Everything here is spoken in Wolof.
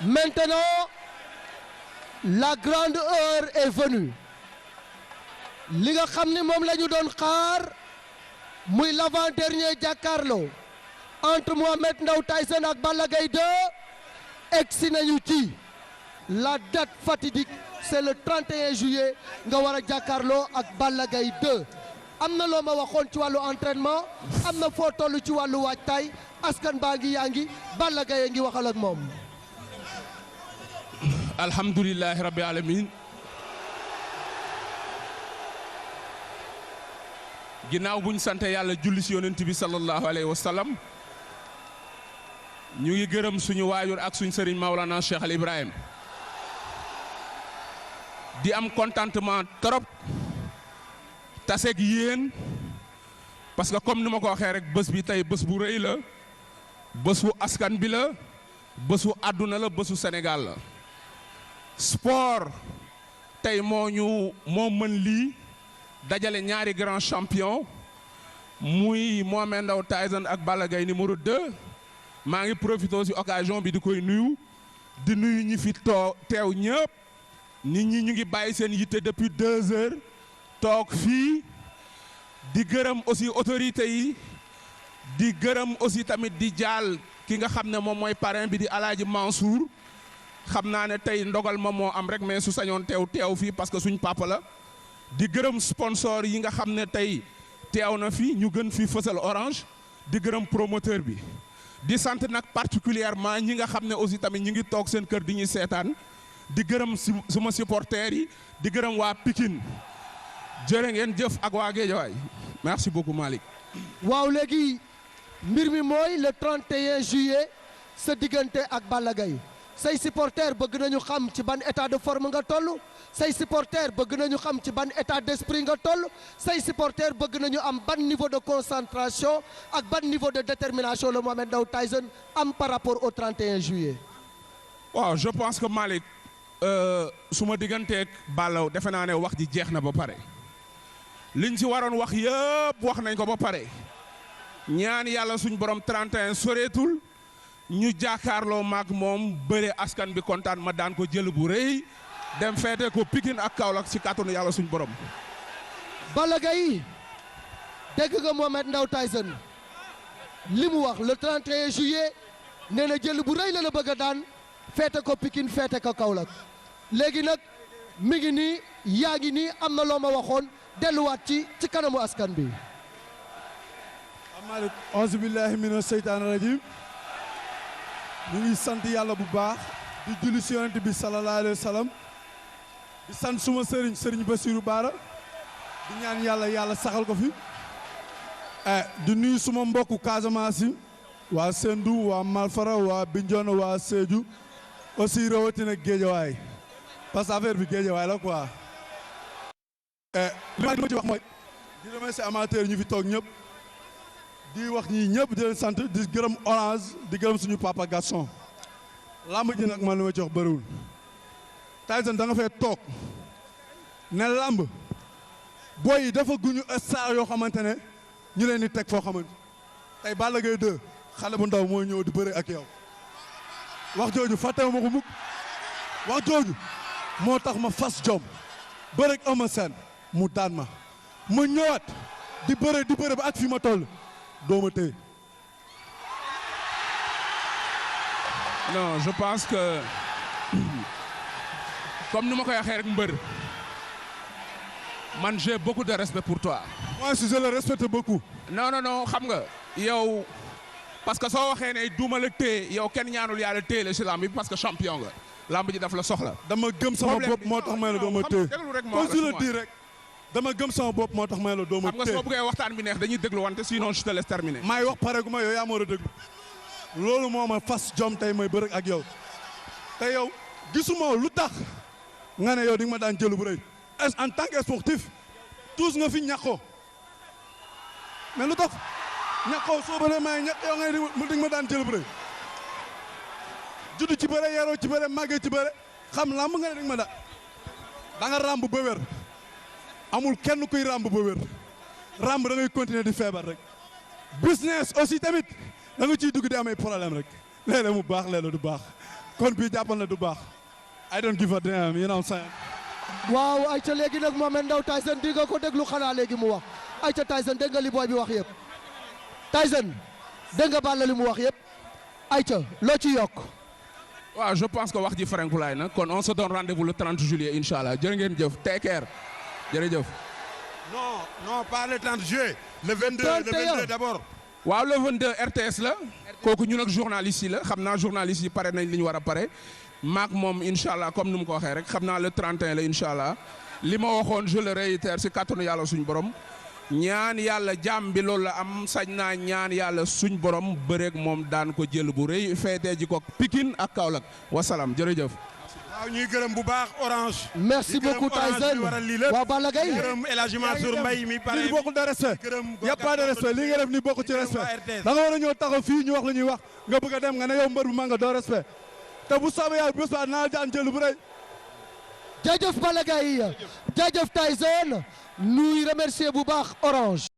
Maintenant, la grande heure est venue. Li nga xam ni moom la ñu doon xaar muy l'avant-dernier jàkkaarloo entre Mohamed Ndao Tyson ak Balla Gaye 2 egsi nañu ci la date fatidique c'est le 31 juillet nga war a jàkkaarloo ak Balla Gaye 2 am na loo ma waxoon ci wàllu entraînement am na foo toll ci wàllu waajtaay askan baa ngi yaa ngi Balla Gaye ngi waxal ak moom. alhamdulillahi rabbi alamin ginnaaw buñ sante yàlla julli ci yonent bi sallallahu alayhi wa sallam ñu ngi gërëm suñu waajur ak suñu sëriñ Maulana Cheikh Al Ibrahim di am contentement trop taseeg yéen parce que comme ni ma ko waxee rek bés bi tey bés bu rëy la bésu askan bi la bésu àdduna la bésu Sénégal la sport tey moo mën lii dajale ñaari grand champion muy Mohamed Ndao Tyson ak Balla Gaye numéro 2 maa ngi profité ci occasion bi di koy nuyu di nuyu ñi fi teew ñëpp nit ñi ñu ngi bàyyi seen yitte depuis 2 heures toog fii di gërëm aussi autorités yi di gërëm aussi tamit di jaal ki nga xam ne moom mooy parrain bi di Alaaji Mansour xam naa ne tey ndogal ma moo am rek mais su sañoon teew fii parce que suñ papa la di gërëm sponsor yi nga xam ne tey teew na fi ñu gën fi fësal Orange di gërëm promoteur bi di sant nag particulièrement ñi nga xam ne aussi tamit ñi ngi toog seen kër di ñuy seetaan di gërëm suma supporters yi di gërëm waa Pikine jërë ngeen jëf ak waa Guédiawaye merci beaucoup Malick. waaw léegi mbir mi mooy le 31 juillet sa diggante ak Balla Gaye say supporters bëgg nañu xam ci ban état de forme nga toll say supporters bëgg nañu xam ci ban état d'esprit nga toll say supporters bëgg nañu am ban niveau de concentration ak ban niveau de détermination le Mohamed Ndao Tyson am par rapport au 31 juillet. waaw je pense que Malick su ma digganteeg Balla defe naa ne wax ji jeex na ba pare liñ ci waroon wax yëpp wax nañ ko ba pare ñaan yàlla suñ borom 31 soreetul. ñu jàkkaarloo maag moom bëre askan bi kontaan ma daan ko jël bu rëy dem feete ko Pikine ak Kaolack ci kàttanu yàlla suñ borom. Balla Gaye dégg nga Mohamed Ndao Tyson li mu wax le 31 juillet nee na jël bu rëy la bëgg a daan feete ko Pikine feete ko Kaolack léegi nag mi ngi nii yaa ngi nii am na loo ma waxoon delluwaat ci kanamu askan bi. Malick auzu billahi mina seytaani rajim ñu ngi sant yàlla bu baax di julli ci yonent bi sallallahu alayhi wa sallam di sant suma sëriñ Bassirou Bara di ñaan yàlla saxal ko fi di nuyu suma mbokku Casamance yi waa Sendou waa Malfara waa Bignona waa Sédhiou aussi rawatina Guédiawaye parce que affaire bi Guédiawaye la quoi. li ma ci wax mooy di remercier amateur ñu fi toog ñëpp. di wax ñii ñëpp di leen sant di gërëm Orange di gërëm suñu papa Gaston lamb ji nag man li ma ci wax bëriwul Tyson da nga fee toog ne lamb booy yi dafa guñu star yoo xamante ne ñu leen di teg foo xamante tey Balla Gaye 2 xale bu ndaw mooy ñëw di bëri ak yow wax jooju fàttewu ma ko mukk wax jooju moo tax ma fas jom bëri ak Eumeu Sène mu daan ma ñëwaat di bëri ba ak fi ma toll dooma tey. non je pense que comme ni ma koy waxee rek mbër man j'ai beaucoup de respect pour toi. moi aussi je le respecte beaucoup. non xam nga yow parce que soo waxee ne duuma la téye yow kenn ñaanul yàlla téye la ci lamb bi parce que champion nga lamb ji daf la soxla. dama gëm sama bopp moo tax may la dooma téye déglu rek comme je le dis rek. dama gëm sama bopp moo tax may la dooma téye xam nga soo bëggee waxtaan bi neex dañuy déglu wante sinon je te laisse terminer. maay wax pare gu ma yow yaa ma war a déglu loolu moo ma fas jom tey may bërëg ak yow te yow gisuma lu tax nga ne yow di nga ma daan jëlu bu rëy en tant que sportif tous nga fi ñàkkoo mais lu tax ñàkkoo soo bëree may ñàkk yow ngay di nga ma daan jëlu bu rëy judd ci bëre yaroo ci bëre màggee ci bëre xam lamb nga ne di nga ma daan da nga ràmb ba wér amul kenn kuy ràmb ba wér ràmb da ngay continuer di feebar rek business aussi tamit da nga ciy dugg di amay problème rek léeg-léeg mu baax léeg-léeg du baax kon bii jàppal na du baax. I don't give a damn, you know what I'm saying. waaw ayca léegi nag Mohamed Ndao Tyson di nga ko déglu xanaa léegi mu wax ayca Tyson dégg nga li booy bi wax yëpp Tyson dégg nga Balla li mu wax yëpp ayca loo ci yokk. waaw je pense que wax ji Frankulaay na kon on se donne rendez-vous le 30 juillet incha allah jërë ngeen jëf take care jërëjëf. non pas le 30 juillet. le 22 d'abord. waaw le 22 RTS la. kooku ñun ak journaliste yi la xam naa journaliste yi pare nañ li ñu war a pare. maak moom incha allah comme ni mu ko waxee rek xam naa le 31 la incha allah li ma waxoon je le réitère si kàttanu yàlla suñ borom ñaan yàlla jàmm bi loolu la am sañ naa ñaan yàlla suñ borom bëreeg moom daan ko jël bu rëy feetee ji ko Pikine ak Kaolack wasalaam jërëjëf. waaw ñuy gërëm bu baax Orange. merci beaucoup Tyson waaw Balla Gaye. gërëm El Hadji Mansour Mbaye mi pare. lii bokkul de respect y a pas de respect lii nga def nii bokkul ci respect da nga war a ñëw taxaw fii ñu wax lu ñuy wax nga bëgg a dem nga ne yow mbër bu mag nga doo respect. te bu soobee yàlla bés ba naa daan jël bu rëy. jaajëf Balla Gaye jaajëf Tyson nuy remercier bu baax Orange.